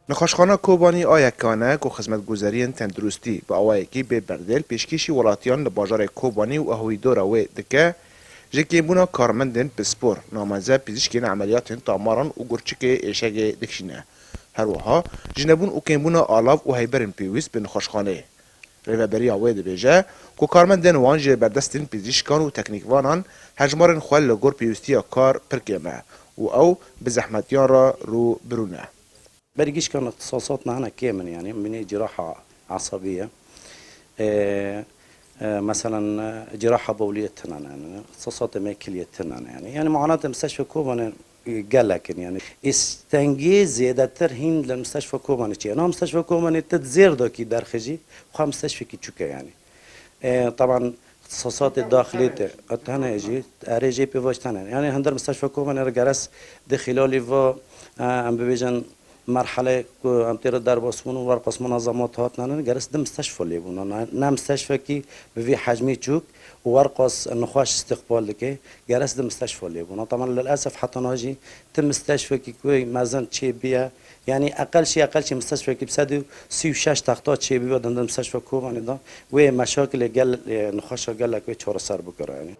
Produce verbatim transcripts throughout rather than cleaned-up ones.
Nexweşxana Kobanî a yekane ku xizmetguzariyên tenduristî bi awayekî bê berdêl pêşkêşî welatiyan li bajarê Kobanî û ehwîdora wê dike, ji kêmbûna karmendên pispor, nameze pizîşkên emeliyatên tamaran û gurçikê êşegê dikişîne. Her wiha ji nebûn û kêmbûna alav û heyberên pêwîst bi nexweşxaneyê. Rêveberiya wê dibêje ku karmendên wan ji berdestên pizîşkan û teknîkvanan hejmarên xwe li gor pêwîstiya kar pir kêm e û ew bi zehmetiyan re rû bi rû ne. Berî gişkan îxtisasat me hene kêm in, yanî, min ê ciraha esabiye. Ê, ê, meselen, ê, ciraha bowliyê tune ne, yanî, îxtisasatê me kiliyê tune ne, yanî. Yanî, manatê misteşfê Kobanê, ê, gelek in, yanî. Îstengê zêdetir hîn li misteşfa Kobanê çi ye? Na misteşfa Kobanê ti di zêr de kî derxijî, xwe misteşfekî çûk e, yanî. Ê, teban, îxtisasatê daxilî te, e, tune jî, erê jê pê vaş tune. Yanî, hinder misteşfa Kobanê re geres di xîlalî va, e, em bibêjin, merhele ku em tê re derbas bûn û werqas munazemat hatine, ne, geres di misteşfa lê bûna. Ne, ne misteşfekî bi vî hecmî çûk û werqas nixweş îstiqbal dike, geres di misteşfa lê bûna. Teman lilesef heta niha jî ti misteşfekî ku mezin çêbiye, yanî eqel şî eqel şî misteşfekî bi sed û sî û şeş texta çêbibe di misteşfa Kobanê de, wê meşakilê gel, e, nixweşa gelek wê çareser bikire, yanî.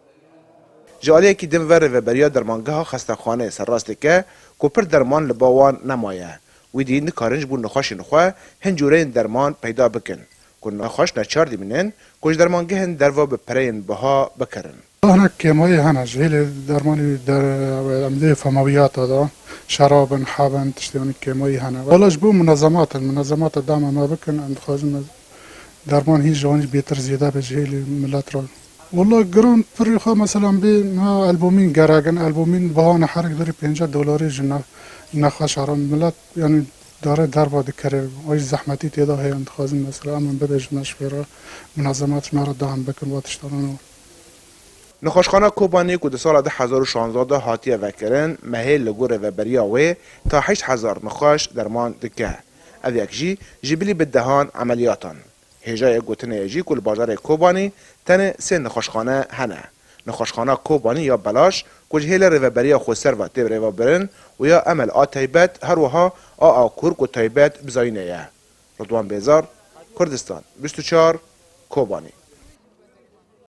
Ji aliyekî din ve rêveberiya dermangeha xestexaneyê serrast dike ku pir derman li ba wan nemaye. Wî dî nikarin ji bo nexweşên xwe hin cûreyên derman peyda bikin ku nexweş neçar dimînin ku ji dermangehên derve bi pereyên biha bikirin. Hinek kêmayî hene, ji hêlê dermanî der, em dê femawiyata de, şerab in, heb in, tiştê wanî kêmayî hene. Wela ji bo munezemat in, munezemata dema me bikin, em dixwazin derman hîn ji wan jî bêtir zêde be ji hêlê milet re. Wela giran pirî xwe, mesela, bê me elbomîn gerek in, elbomîn biha ne her berî pênceh dolarê ji ne-, nexweşa re. Milet, yanî, dare derva dikere, ay zehmetî tê de heye, em dixwazin, mesela, em bibêjin me ji vê re, munezemat ji me re dahim bikin, va tiştanan. Nexweşxana Kobanê ku di sala du hezar û şanzdeh de hatiye vekirin, mehê li gor rêveberiya wê ta heşt hezar nexweş derman dike. Ev yek jî ji bilî bi dehan emeliyatan. Hêjayê gotinê ye jî ku li bajarê Kobanî tenê sê nexweşxane hene. Nexweşxana Kobanî ya belaş ku ji hêla rêveberiya xweser ve tê birêvebirin û ya Emel a taybet, her wiha a Akur ku taybet bi zayînê ye. Ridwan Bêzar, Kurdistan bîst û çar, Kobanî.